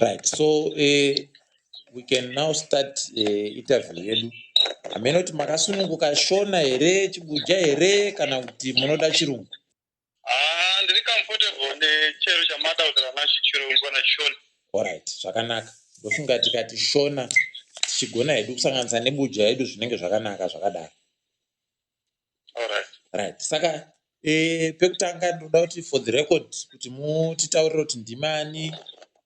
Right, so we can now start interview yedu. Hameno kuti makasununguka Shona here, Chibuja here, kana kuti munoda Chirungu? Ah, ndiri comfortable nechero chamada kutaura nacho, Chirungu kana Shona. Alright, zvakanaka. Ndofunga tikati Shona tichigona hedu kusanganisa nebuja yedu, zvinenge zvakanaka zvakadaro. Alright. Right, saka pekutanga ndinoda kuti, for the record, kuti mutitaurire kuti ndimani,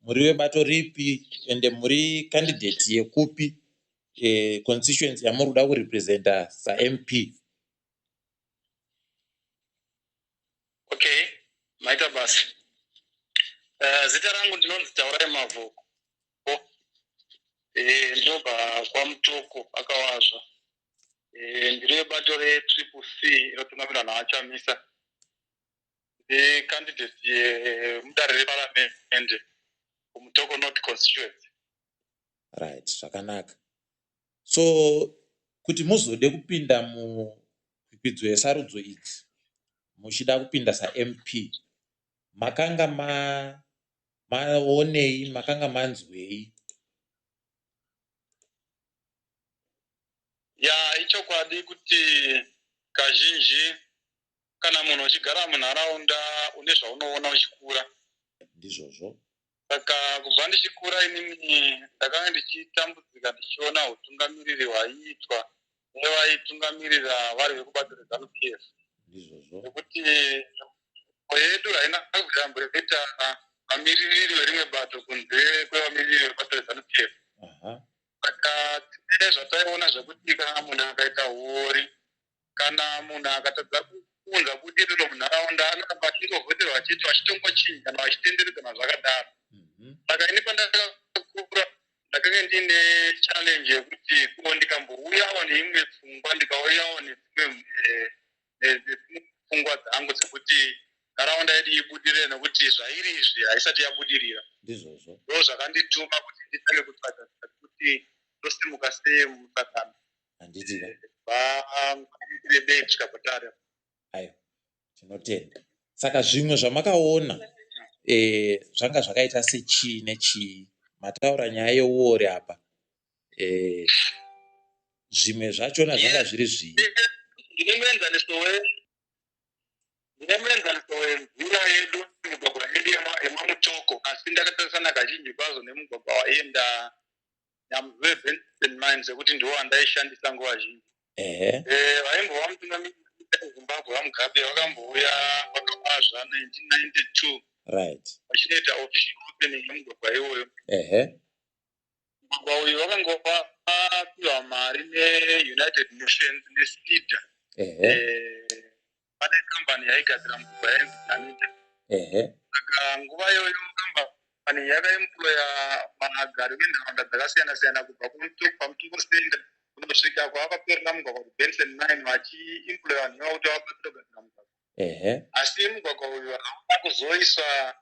muri webato ripi, ende muri candidate yekupi, constituency yamuri kuda kurepresenta saMP. Okay, maita basa. Zita rangu ndinonzi Taurai Mavhoko. Ndinobva kwaMutoko akawazva. Ndiri webato reTriple C inotungamirwa naVaChamisa. Ndiri candidate yemudare reparamende kuMutoko North constituency. Right, zvakanaka. So kuti muzode kupinda mukwikwidzo yesarudzo idzi, muchida kupinda saMP, makanga maonei, makanga manzwei? Ya, ichokwadi kuti kazhinji kana munhu uchigara munharaunda une zvaunoona uchikura. Ndizvozvo. Saka kubva ndichikura inini ndakanga ndichitambudzika ndichiona utungamiriri hwaiitwa nevaitungamirira vari vekubato reZANU PF. Ndizvozvo. Nekuti nzvimbo yedu haina kuzamboita vamiririri verimwe bato kunze kwevamiriri vebato reZANU PF. Saka tine zvataiona zvekuti kana munhu akaita huori, kana munhu akatadza kuunza budiriro munharaunda, anoramba achingovhoterwa achiti vachitongochinja kana vachitenderedzana zvakadaro. Saka ini pandakakura ndakanga ndiine challenge yekuti ko ndikambouyawo neimwe pfungwa, ndikauyawo nedzimwe pfungwa dzangu dzekuti nharaunda yedu ibudirire, nekuti zvairi izvi haisati yabudirira. Ndizvozvo. Ndo zvakandituma kuti nditange kutsvaga kuti ndosimuka sei musangano. Handiti? Varebei kusvika patari. Aiwa, tinotenda. Saka zvimwe zvamakaona zvanga zvakaita sechii nechii? Mataura nyaya yeuori apa, zvimwe zvachona zvanga zviri zvii? Ndine muenzaniso wenzira yedu, migwagwa yedu yemaMutoko, asi ndakatarisana kazhinji kwazvo nemugwagwa waienda Nyamuzwe Benson Mine, sekuti ndiwo wandaishandisa nguva zhinji. Vaimbova mutungamiriri weZimbabwe, VaMugabe, vakambouya vakavazva 1992 vachinoita official opening yemugwagwa iwoyo. Mugwagwa uyu wakanga wapiwa mari neUnited Nations neSIDA. Pane kambani yaigadzira mugwagwa yainzi Danita. Saka nguva iyoyo kambani yakaemploya vagari venharaunda dzakasiyana siyana kubva paMutoko Center kunosvika kwavakaperera mugwagwa kuBenson Mine, vachiemploya vanhu ivavo kuti vabatsire kugadzira mugwagwa. Asi mugwagwa uyu hauna kuzoiswa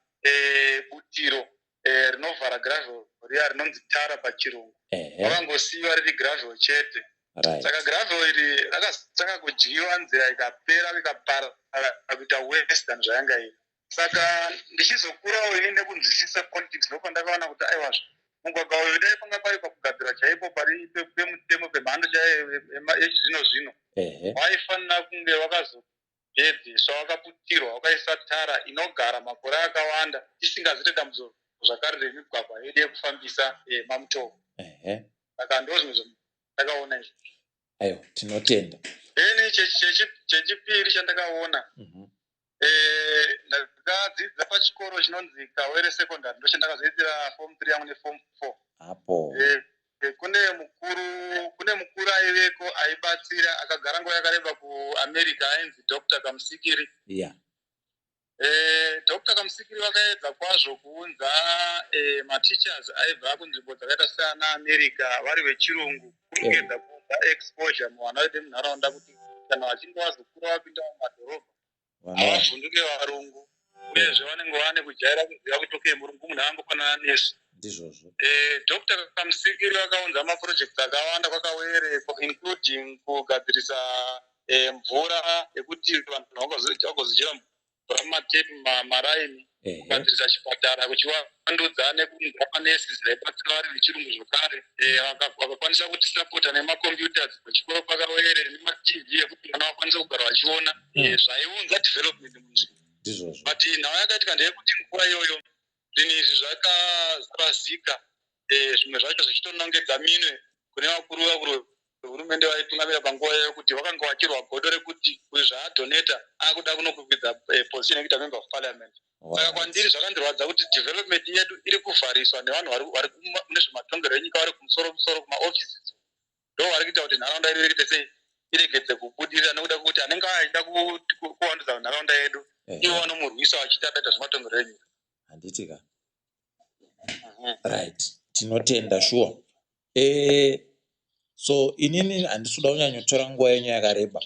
butiro rinovhara gravel riya rinonzi tara paChirungu. Wakangosiyiwa riri gravel chete. Saka gravel iri rakazotanga kudyiwa, nzira ikapera, ikaparara kuita worse than zvayanga iri. Saka ndichizokurawo ini nekunzwisisa politics, ndopandakaona kuti aiwazve, mugwagwa uyu dai panga pari pakugadzirwa chaipo, pari pemutemo, pemhando chaiyo yechizvino zvino, waifanira kunge wakazopedziswa, wakaputirwa, wakaisa tara inogara makore akawanda, tisingazoite dambudziko zvakare remigwagwa yedu yekufambisa maMutoko. Saka ndo zvimwe zvandakaona izvi. Aiwa, tinotenda. Then chechipiri chandakaona, ndakadzidza pachikoro chinonzi Kawere Secondary, ndo chandakazoitira form 3 yangu neform 4. Apo. Kune mukuru aiveko aibatsira, akagara nguva yakareba kuAmerica, ainzi Dr Kamusikiri. Dr Kamusikiri vakaedza kwazvo kuunza mateachers aibva kunzvimbo dzakaita seana America, vari vechirungu, kuri kuedza kuunza exposure muvana vedu munharaunda, kuti kana vachinge vazokura vapinda mumadhorobha, havavhunduke varungu, uyezve vanenge vane kujaira kuziva kuti okay, murungu munhu angofanana nesu. Ndizvozvo. Dr Kamusikiri vakaunza maprojects akawanda kwaKawere, including kugadzirisa mvura yekuti vanhu vagozochera mvura mumatepi, maraini. Kugadzirisa chipatara, kuchivandudza nekuunza manesi vaibatsira vari vechirungu zvakare. Vakakwanisa kutisapota nemacomputers pachikoro paKawere nemaTV ekuti vana vakwanise kugara vachiona. Zvaiunza development munzvimbo. Ndizvozvo. But nhau yakaitika ndeyekuti nguva iyoyo zvinhu izvi zvakazarasika, zvimwe zvacho zvichitonongedza minwe kune vakuru vakuru vehurumende vaitungamira panguva iyoyo kuti vakanga vachirwa godo rekuti uyu zvaadhoneta akuda kunokwikwidza position yekuita member of parliament. Saka kwandiri zvakandirwadza kuti development yedu iri kuvhariswa nevanhu vari mune zvematongerwo enyika, vari kumusoro musoro kumaoffices, ndo vari kuita kuti nharaunda yedu iite sei, iregedze kubudirira, nekuda kwekuti anenge achida kuvandudza nharaunda yedu, ivo vanomurwisa vachiti adaita zvematongerwo enyika. Handiti ka? Right, tinotenda sure. So inini handisi kuda kunyanyotora nguva yenyu yakareba.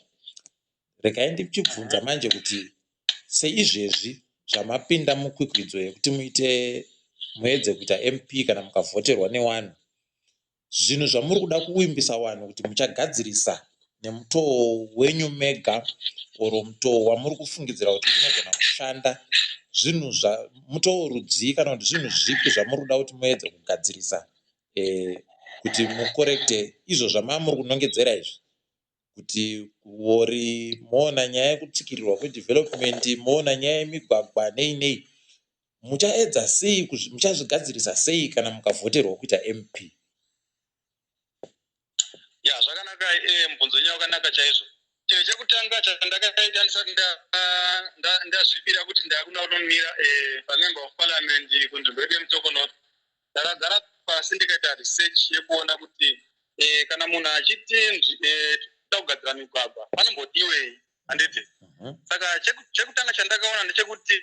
Regai ndichibvunza manje kuti seizvezvi zvamapinda mukwikwidzo yekuti muite, muedze kuita MP kana mukavhoterwa nevanhu, zvinhu zvamuri kuda kuvimbisa vanhu kuti muchagadzirisa nemutoo wenyu mega or mutoo wamuri kufungidzira kuti unogona kushanda, zvinhu mutoo rudzii kana kuti zvinhu zvipi zvamuri kuda kuti muedze kugadzirisa kuti mukorekte izvo zvamava muri kunongedzera izvi, kuti uori, moona nyaya yekutsikirirwa kwedevelopment, moona nyaya yemigwagwa, nei nei? Muchaedza sei, muchazvigadzirisa sei kana mukavhoterwa kuita MP? Ya, zvakanaka. Mubvunzo wenyu wakanaka chaizvo. Chinhu chekutanga chandakaita ndisati ndazvipira kuti ndakuda kunomira pamember of parliament kunzvimbo yedu yeMutoko North, ndakagara pasi ndikaita research yekuona kuti kana munhu achiti toda kugadzira migwagwa, panombodiwei, handiti? Saka chekutanga chandakaona ndechekuti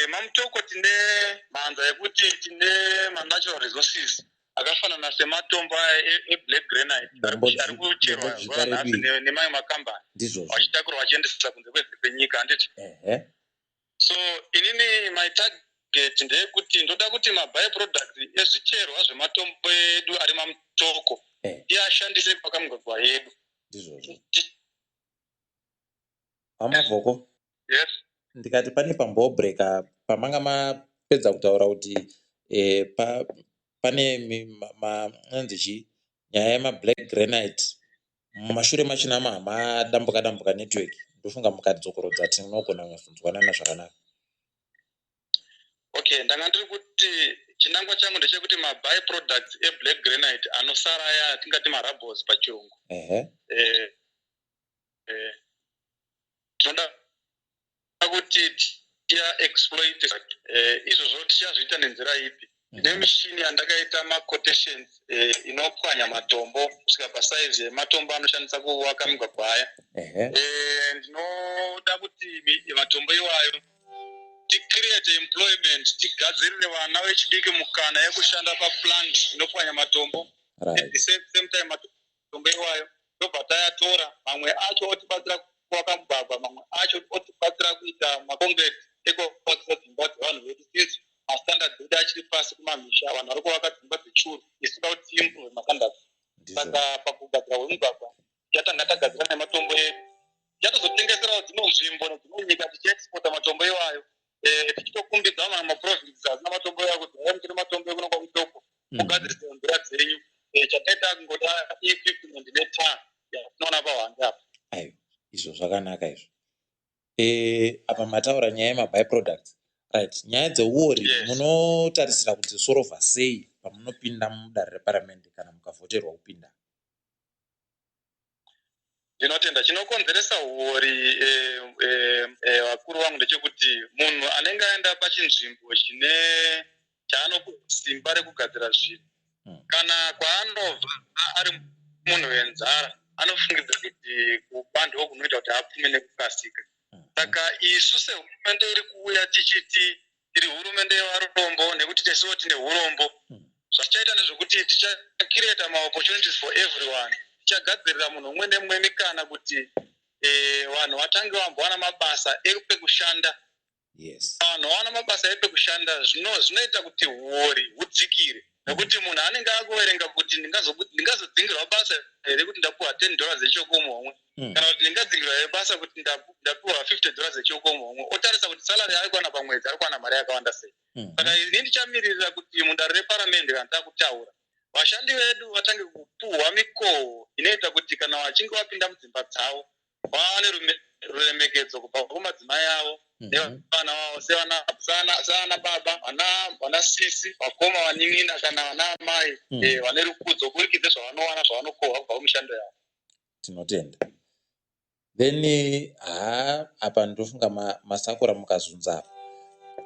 maMutoko tine mhanza yekuti tine manatural resources akafanana sematombo aya eblack granite ari kucherwa zuva nhasi nemamwe makambani, vachitakurwa vachiendesa kunze kwenyika, handiti? So inini my target ndeyekuti ndoda kuti maby product ezvicherwa zvematombo edu ari maMutoko tiashandise kuvaka migwagwa yedu. Ndizvozvo, VaMavhoko. Yes. Ndikati pane pambobreka pamanga mapedza kutaura kuti pane anonzi chii, nyaya yemablack granite. Mumashure machina hamadambuka dambuka network. Ndofunga mukadzokorodza tinogona kunyatsonzwanana zvakanaka. Okay, ndanga ndiri kuti chinangwa changu ndechekuti maby products eblack granite anosara aya, atingati marubbles pachirungu, tinoda kuti tiaexploit. Izvozvo tichazviita nenzira ipi? Ndine mishini yandakaita maquotations inopwanya matombo kusvika pasaizi yematombo anoshandisa kuvaka migwagwa aya. Ndinoda kuti matombo iwayo ticreate employment, tigadzirire vana vechidiki mukana yekushanda paplant inopwanya matombo. At the same time, matombo iwayo tobva tayatora, mamwe acho otibatsira kuvaka mugwagwa, mamwe acho otibatsira kuita maconcrete ekuvakisa dzimba dzevanhu vedu, since mastandards edu achiri pasi kumamisha, vanhu vari kuvaka dzimba dzechuru. Isu toda kuti tiimprove mastandards. Saka pakugadzira hwemugwagwa tichatanga tagadzira nematombo edu, tichatozotengeserawo dzimwe nzvimbo nedzimwe nyika, tichiexporta matombo iwayo, tichitokumbidza mamwe maprovinces asina matombo iwayo kuti hai, muchine matombo ekuno kwaMutoko, mugadzirise nzira dzenyu. Chataita kungoda equipment netar yatinoona paHwange apa. Aiwa, izvo zvakanaka izvo. Apa mataura nyaya yemaby products, right? Nyaya dzeuori munotarisira kudzisorovha sei pamunopinda mudare reparamende kana mukavhoterwa kupinda? Ndinotenda. Chinokonzeresa uori, vakuru vangu, ndechekuti munhu anenge aenda pachinzvimbo chine chaanopiwa simba rekugadzira zvinhu, kana kwaanobva ari munhu wenzara, anofungidzira kuti kuba ndo kunoita kuti apfume nekukasika. Saka isu sehurumende iri kuuya tichiti tiri hurumende yevarombo, nekuti tesuwo tine urombo, zvatichaita ndezvekuti tichacreata maopportunities for everyone. Tichagadzirira munhu umwe nemumwe mikana kuti vanhu vatange vambowana mabasa epekushanda. Vanhu vawana mabasa epekushanda, zvinoita kuti uori hudzikire. Nekuti munhu anenge akuverenga kuti ndingazodzingirwa basa here kuti ndapiwa $10 yechiokomuhomwe, kana kuti ndingadzingirwa here basa kuti ndapiwa $50 yechiokomuhomwe, otarisa kuti salary yaari kuwana pamwedzi ari kuwana mari yakawanda sei. Saka ini ndichamirira kuti mudare reparamende kana takutaura, vashandi vedu vatange kupuhwa mikoho inoita kuti kana vachinge vapinda mudzimba dzavo vawane ruremekedzo kubva kumadzimai avo nevana vavo sevana baba, vana sisi, vakoma, vanin'ina kana vana amai, vane rukudzo kuburikidza zvavanowana, zvavanokohwa kubva kumishando yavo. Tinotenda. Then haa, apa ndofunga masakura mukazunza apa.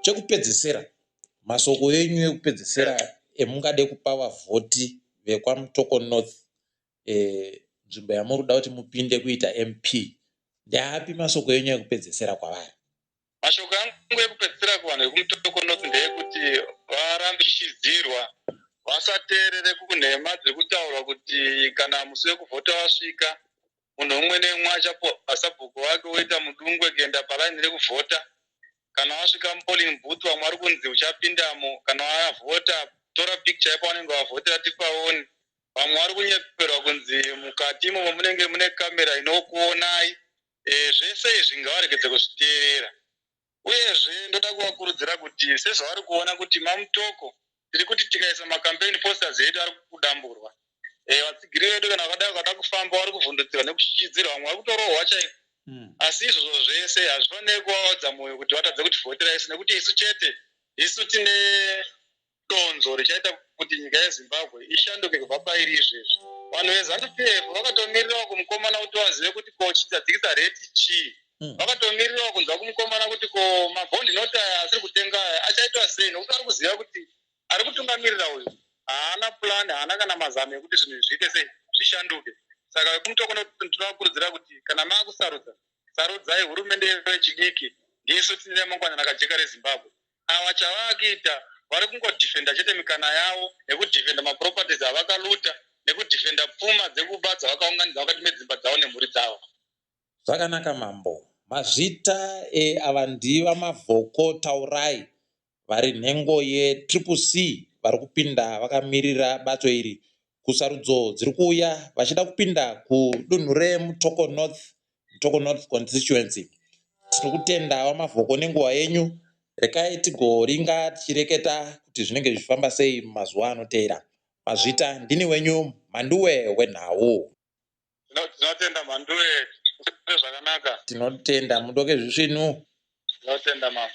Chekupedzisira, masoko enyu ekupedzisira emungade kupa vavhoti vekwaMutoko North, nzvimbo yamuri kuda kuti mupinde kuita MP, ndeapi masoko enyu ekupedzisira kwavari? Mashoko angu ekupedzisira kuvanhu vekuMutoko North ndeyekuti varambe chichidzirwa, vasateerere kunhema dziri kutaurwa kuti kana musi wekuvhota wasvika, munhu umwe neumwe achapuwa sabhuku wake, woita mudungwe kuenda palaini rekuvhota. Kana wasvika mupolling booth, vamwe vari kunzi uchapindamo, kana wavhota tora picture yepaunenge wavhotera tipaone. Vamwe vari kunyeperwa kunzi mukati imomo munenge mune kamera inokuonai. Zvese izvi ngavaregedze kuzviteerera. Uyezve ndoda kuvakurudzira kuti sezvavari kuona kuti maMutoko tiri kuti tikaisa macampaign posters edu ari kudamburwa, vatsigiri vedu kana vakada kufamba vari kuvhundutsirwa nekuchichidzirwa, vamwe vari kutorohwa chaiko. Asi izvozvo zvese hazvifaniri kuvaodza mwoyo kuti vatadze kutivhotera isu, nekuti isu chete isu tine donzo richaita kuti nyika yeZimbabwe ishanduke kubva pairi izvezvi. Vanhu veZANU PF vakatomirirawo kumukomana kuti vazive kuti ko chichadzikisa rate chii. Vakatomirirawo kunzwa kumukomana kuti ko mabond note aya asiri kutenga aya achaitwa sei, nokuti vari kuziva kuti ari kutungamirira uyu haana plan, haana kana mazano ekuti zvinhu zviite sei, zvishanduke. Saka vekuMutoko tinovakurudzira kuti kana maakusarudza, sarudzai hurumende yevechidiki. Ndisu tine ramangwana rakajeka reZimbabwe. Ava chavakuita vari kungodhifenda chete mikana yavo nekudhifenda maproperties avakaluta nekudhifenda pfuma dzekuba dzavakaunganidza mukati medzimba dzavo nemhuri dzavo. Zvakanaka mambo. Mazvita. Ava ndiva Mavhoko Taurai, vari nhengo yeTriple C, vari kupinda vakamirira bato iri kusarudzo dziri kuuya, vachida kupinda kudunhu reMutoko North, Mutoko North constituency. Tiri kutenda vaMavhoko nenguva yenyu. Rekai tigoringa tichireketa kuti zvinenge zvichifamba sei mumazuva anoteera. Mazvita. Ndini wenyu Mhanduwe wenhau. Tinotenda Mhanduwe, zvakanaka. Tinotenda, mudoke zvisvinu. Tinotenda mama.